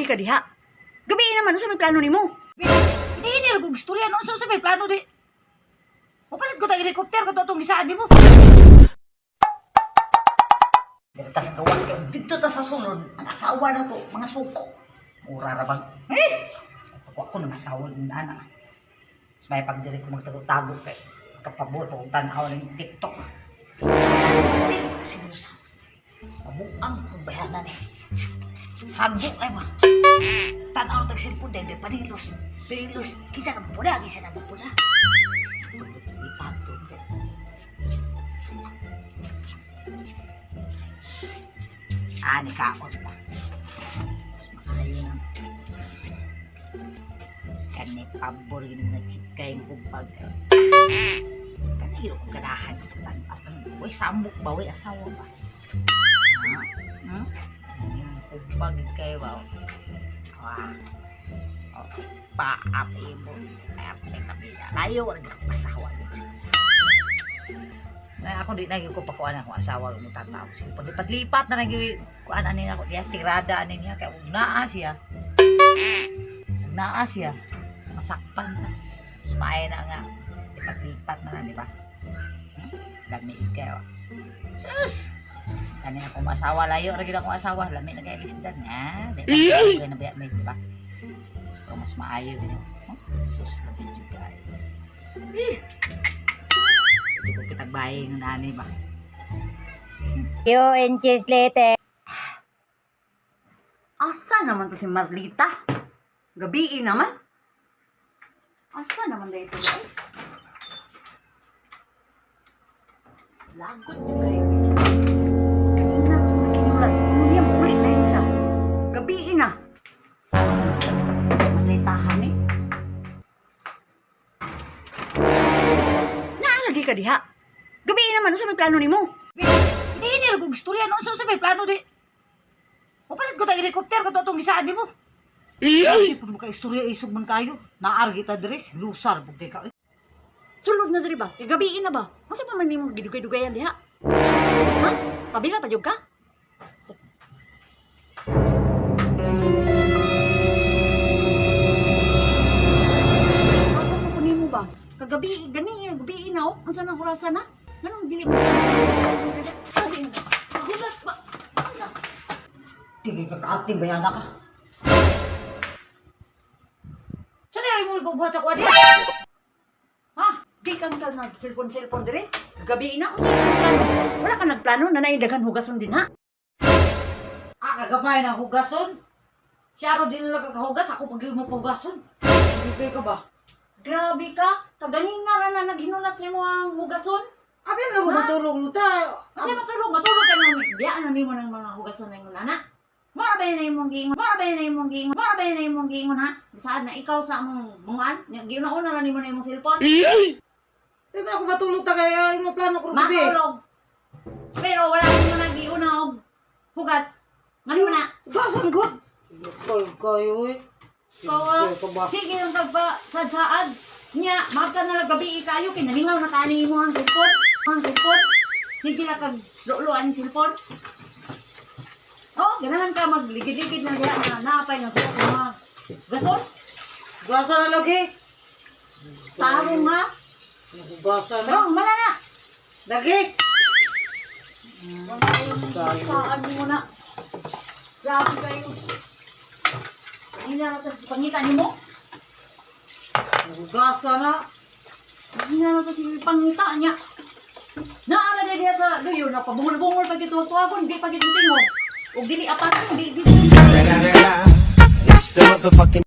Naalagi ka diha. Gabi naman, unsa may plano nimo? Hindi ini ra kog istorya no, unsa may plano di. Mupalit ko tag helicopter ko to atong gisaad nimo. Dito ta sa gawas kay dito ta sa sulod ang asawa na to, mga suko. Mura ra bang? Eh, Pagwa ko ng asawa ng anak. Mas may pagdiri ko magtago-tago kay kapabor pa kong tanaw ng TikTok. Hindi, sinusa. Pabuang kong bayanan eh. Hago ay ba? Tanaw tag cellphone dahil panilos. Panilos. Kisa na mapula, kisa na mapula. Lipat to. Ah, ni kaon pa. Mas maayo na. Kani pabor gini mga chikay mo bag. Kani hiro ko ganahan ko tan. Uy, sambok ba uy asawa ba? Ha? Hmm? Kubag kayo ba? Wah. Oh, paap imo. Erte tabi. Layo ang asawa. Na ako di na gyud ko pakuan akong asawa mo tataw. Sige, lipat-lipat na gyud kuan ani nako diya tirada ani niya kay ug naa siya. Ug naa siya. Masakpan ta. Sumaay na nga. Lipat-lipat na na, di ba? Lami kayo. Sus! Kani akong asawa layo ra gyud akong asawa lami na kay lisdan nga. Di na na biya may, di ba? Pero mas maayo gini. Huh? Sus, lami jud kayo. Eh. Di ko kitag bahay ng nani ba? Yo, inches later. Asa naman to si Marlita? Gabi naman. Asa naman na ito? Ay? Lagot yung kayo. Kanina, nakinulat. Ano niya, muli na yun siya. Gabi na. Marlitahan eh. Naalagi ka diha. Gabi naman, unsa may plano nimo? Hindi ini ra kog istorya no, unsa may plano di. Mupalit ko tag helicopter ko to atong gisaad nimo. Di pa mo ka istorya isog man kayo. Naar kita diri, lusar pug kay ka. Eh. Sulod na diri ba? Kay gabi na ba? Unsa pa man nimo gidugay-dugayan diha? Ha? Pabila pa jud ka? Ako ko nimo ba? Kagabi gani gabi na oh. Unsa nang orasan na? Nganong dili mo? Gulat ba? Unsa? Tige ka kaarte bayana ka. Sa ay mo ipabuhat sa kuwan diha? Ha? Di ka ka nag cellphone-cellphone diri. Kagabi na unsa nang plano? Wala ka nagplano na naay daghan hugason din ha? Ah, kagamay na hugason. Siya ro din lang kakahugas, ako pag mo pahugason. Hindi ka ba? Grabe ka. Kaganina ra na naghinulat nimo ang hugason. Abi mo matulog luta. Kasi matulog, matulog ka namin. Biyaan na nimo ng mga hugason na imong anak. Mora ba na imong giingon? Mora ba na imong giingon? Mora ba na imong giingon ha? Saan na ikaw sa among mungan? Giuna-una na nimo na imong cellphone. Di ba ako matulog ta kaya imo plano ko gabi. Matulog. Pero wala nimo na giuna og hugas. Ngano na? Hugason gud. Kayo kayo eh. Kawa. Kayo ka ba? Sige lang tagpa sad-saad. Nya, maka na lang gabi kayo kay nalingaw na kaani imo ang cellphone. Ang cellphone. Sige lang kag lulo ang cellphone. Oh, ganahan ka magligid-ligid na diha na naapay na suot ng mga gasol. Hugasan na lagi. Tarong ha. Hugasan na. Rong, mala na. Lagi. Saan mo na? Grabe kayo. Hindi na natin pangita ni mo. Hugasan na. Hindi na natin si pangita niya. Naala na diha sa luyo na pabungol-bungol pag ito tuwagon, di pag ito tingo. Og dili apat, di di. It's the motherfucking